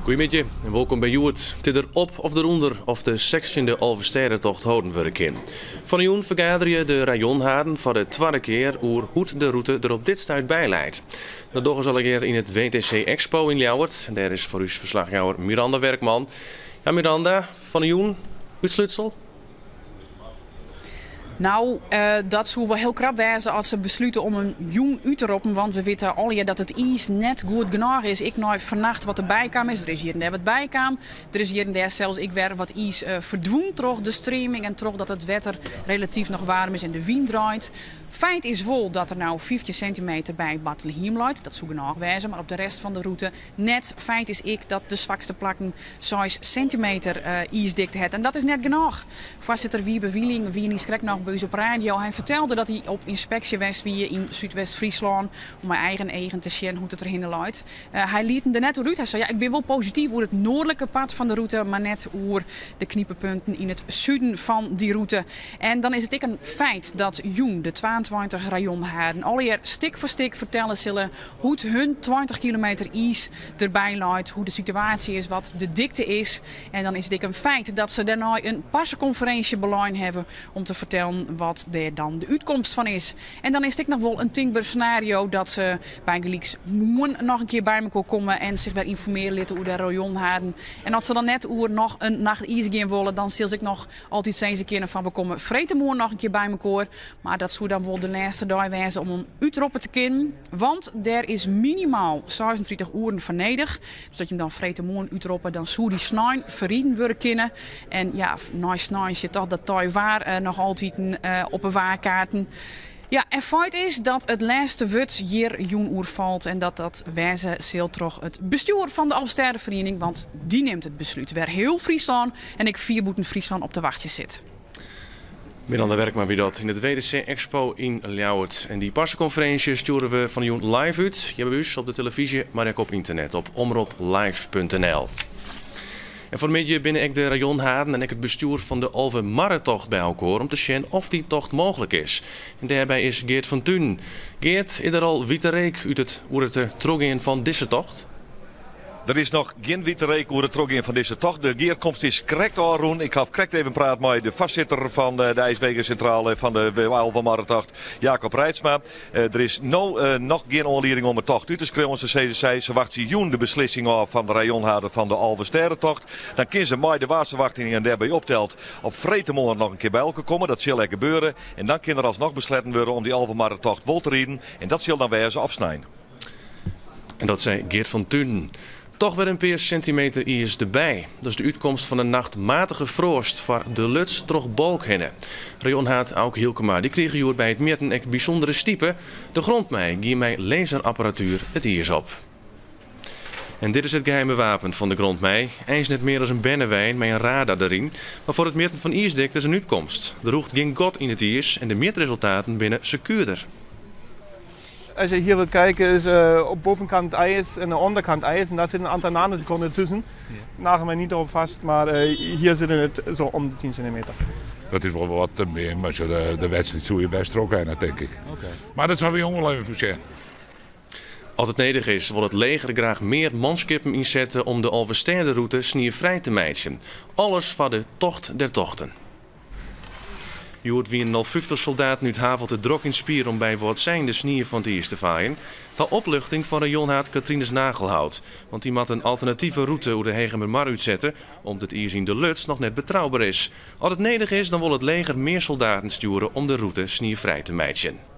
Goeiemiddei en wolkom by Hjoed. It is der op of derûnder oft de sechstjinde Alvestêdetocht holden wurde kin. Fan 'e jûn fergaderje de rayonhaden foar de twadde kear oer hoe't de rûte der op dit stuit by leit. Dat dogge se allegear yn it WTC Expo yn Ljouwert. Dêr is foar ús ferslachjouwer Miranda Werkman. Ja Miranda, fan 'e jûn útslútsel? Nou, dat soe wol hiel krap wêze as se beslute om him jûn út te roppen. Want we witte allegear dat it iis net goed genôch is. Ek nei fannacht wat derby kaam is. Der is hjir en dêr wat bykaam. Der is hjir en dêr sels ek wer wat iis ferdwûn troch de streaming en trochdat it wetter relatyf noch waarm is en de wyn draait. Feit is wol dat der no 15 sintimeter by Bartlehiem leit. Dat soe genôch wêze, mar op de rest fan de rûte net. Feit is ek dat de swakste plakken seis sintimeter iisdikte hat en dat is net genôch. Foarsitter Wiebe Wieling wie niiskrekt noch by ús op radio. Hy fertelde dat hy op ynspeksje west wie yn Súdwest-Fryslân om mei eigen eagen te sjen hoe't it derhinne leit. Hy liet him der net oer út. Hy sei, ja, ik bin wol posityf oer it noardlike part fan de rûte, mar net oer de knipepunten yn it suden fan dy rûte. En dan is it ek in feit dat jûn de 22 rayonhaden allegear stik foar stik fertelle sille hoe't hun 20 kilometer iis derby leit, hoe de situaasje is, wat de dikte is. En dan is it ek in feit dat se dêrnei in parsekonferinsje belein hawwe om te fertellen wat dêr dan de útkomst fan is. En dan is it ek noch wol in tinkber senario dat se bygelyks moarn noch in kear by mekoar komme en sich wer ynformearje litte oer de rayonhaden. En as se dan net oer noch in nacht iis gean wolle, dan sil se ek noch altyd sizze kinne fan we komme freedtemoarn noch in kear by mekoar. Mar dat soe dan wol de lêste dei wêze om him útroppe te kinnen, want dêr is minimaal 36 oeren foar nedich. Dus as je him dan freedtemoarn útroppe, dan soe dy snein ferriden wurde kinne. En ja, nei snein sit toch dat teiwaar eh, noch altiten eh, op 'e waarkaarten. Ja, en feit is dat it lêste wurd hjir jûn oer falt en dat dat wêze sil troch it bestjoer fan de Alvestêdeferiening, want dy nimt it beslút wêr hiel Fryslân en ek fier bûten Fryslân op te wachtsjen sit. Miranda Werkman wie dat yn it WTC Expo yn Ljouwert. En dy parsekonferinsje stjoere we fan 'e jûn live út, hjir by ús op de telefyzje, mar ek op ynternet op omroplive.nl. En fan 'e middei binne ek de rayonhaden en ek it bestjoer fan de Alvemarretocht by elkoar om te sjen oft dy tocht mooglik is. En dêrby is Geert van Tunen. Geert, is der al wite reek út it oer it trochgean fan dizze tocht? Der is noch gjin wite reek oer it trochgean fan dizze tocht. De gearkomst is krekt ôfrûn. Ik haw krekt even praat mei de foarsitter fan de IJswegensintrale fan de Alvemarretocht, Jacob Reitsma. Der is no noch gjin oanlieding om 'e tocht út te skriuwen, sa sizze sy. Se wachtsje jûn de beslissing ôf fan de rayonhaden fan de Alvestêdetocht. Dan kinne se mei de waarsferwachtingen dêrby opteld op freedtemoarn noch in kear by elkoar komme. Dat sil ek gebeure. En dan kin der alsnoch besletten wurde om dy Alvemarretocht wol te riden. En dat sil dan wêze op snein. En dat sei Geert van Tunen. Toch wer in pear sintimeter iis derby. Dat is de útkomst fan in nacht matige froast foar De Luts troch Balk hinne. Rayonhaad Auke Hylkema dy krige hjoed by it mjitten ek bysûndere stipe. De Grontmij gie mei laserapparatuer it iis op. En dit is it geheime wapen fan de Grontmij. Eins net mear as in bernewein mei in radar deryn. Mar foar it mjitten fan iisdikte is in útkomst. Der hoecht gjin gat yn it iis en de mjitresultaten binne sekuerder. Als je hier wilt kijken is uh, op bovenkant ijs en de onderkant ijs. En daar zit een aantal nanoseconden tussen. Ja. Nagel mij niet erop vast, maar uh, hier zitten het zo om de 10 centimeter. Dat is wol wat te min, mar de, de wedstriid soe je best trochgean, tink ik. Okay. Mar dat sille we jûn wol even foarsjen. As it nedich is, wol it leger graach mear manskippen ynsette om de Alvestêderûte sniefrij te meitsjen. Alles foar de Tocht der Tochten. Hjoed wienen al 50 soldaten út Havelte drok yn 't spier om by Wâldsein de snie fan it iis te faaien. Ta opluchting fan rayonhaad Catrinus Nagelhout, want dy moat in alternative rûte oer de Hegemermar útsette om't it iis yn De Luts noch net betrouber is. As it nedich is, dan wol it leger mear soldaten stjoere om de rûte sniefrij te meitsjen.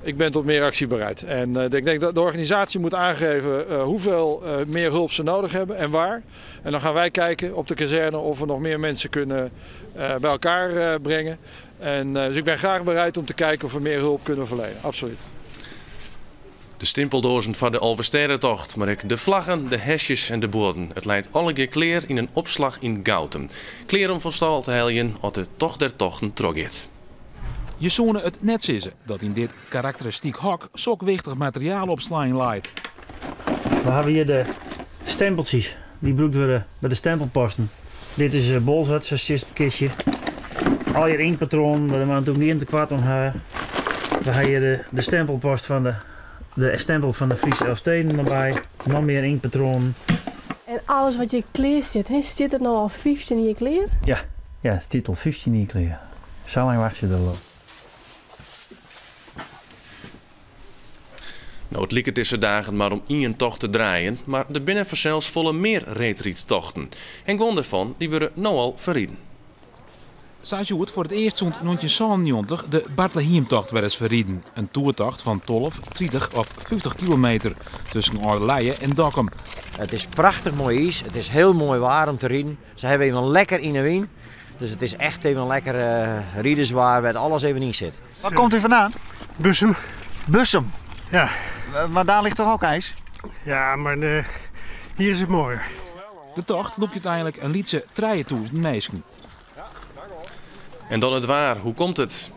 Ik ben tot meer actie bereid. En uh, ik denk dat de organisatie moet aangeven hoeveel uh, meer hulp ze nodig hebben en waar. En dan gaan wij kijken op de kazerne of we nog meer mensen kunnen bij elkaar brengen. En, dus ik ben graag bereid om te kijken of we meer hulp kunnen verlenen. Absoluut. De stimpeldoazen foar de Alvestêdetocht, mar ek de flaggen, de hesjes en de buorden. It leit allegear klear yn in opslach yn Goutum. Klear om fan stâl te heljen as de Tocht der Tochten trochgiet. Je soene it net sizze dat yn dit karakteristyk hok sok wichtich materiaal opslein leit. We hawwe hjir de stempeltsjes dy't brûkt wurde by de stempelposten. Dit is eh, Bolsward, sa sjist kistje. Allegear inktpatroanen, dêr moat natuerlik gjin tekoart oan hawwe. We hawwe hjir de, de stempelpost fan de, de stempel fan de Friese Elfsteden derby. Noch mear inktpatroanen. En alles wat hjir klear stiet, hè, stiet it no al 15 jier klear? Ja, ja, it stiet al 15 jier klear. Sa lang wachtsje we der al op. No, it liket dizze dagen mar om ien tocht te draaien, mar der binne fansels folle mear reedrydtochten. En guon dêrfan dy wurde no al ferriden. Sa is hjoed foar it earst sûnt 1997 de Bartlehiemtocht wer ris ferriden. In toertocht fan 12, 30 of 50 kilometer tusken Alde Leie en Dokkum. It is prachtich moai iis, it is hiel moai waar om te riden. Se hawwe even lekker yn 'e wyn, dus it is echt even lekker riderswaar wêr't alles even yn sit. Waar komt u vandaan? Bussum. Bussum? Ja. Maar daar ligt toch ook ijs? Ja, maar hier is het mooier. De tocht lûkt úteinlik in lytse 3000 minsken. En dan it waar, hoe komt it?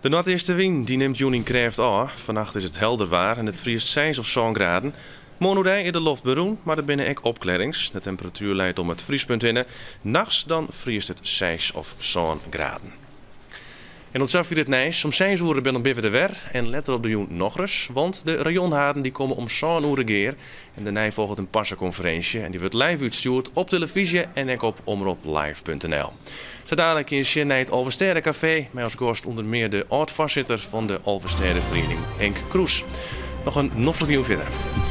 De noardeastewyn dy nimt jûn yn krêft ôf. Fannacht is it helder waar en it friest 6 of 7 graden. Moarn oerdei is de loft berûn, mar der binne ek opklearrings. De temperatuer leit om it friespunt hinne. Nachts dan friest it 6 of 7 graden. En oant safier it nijs. Om 6 oere binne we der wer en letter op de jûn nochris, want de rayonhaden dy komme om 7 oere gear. En dêrnei folget in parsekonferinsje en dy wurdt live útstjoerd op telefyzje en ek op omroplive.nl. Sa dalik kinne je sjen nei it Alvestêdekafee, mei as gast ûnder mear de âld-foarsitter fan de Alvestêdeferiening Henk Kroes. Noch in noflike jûn fierder.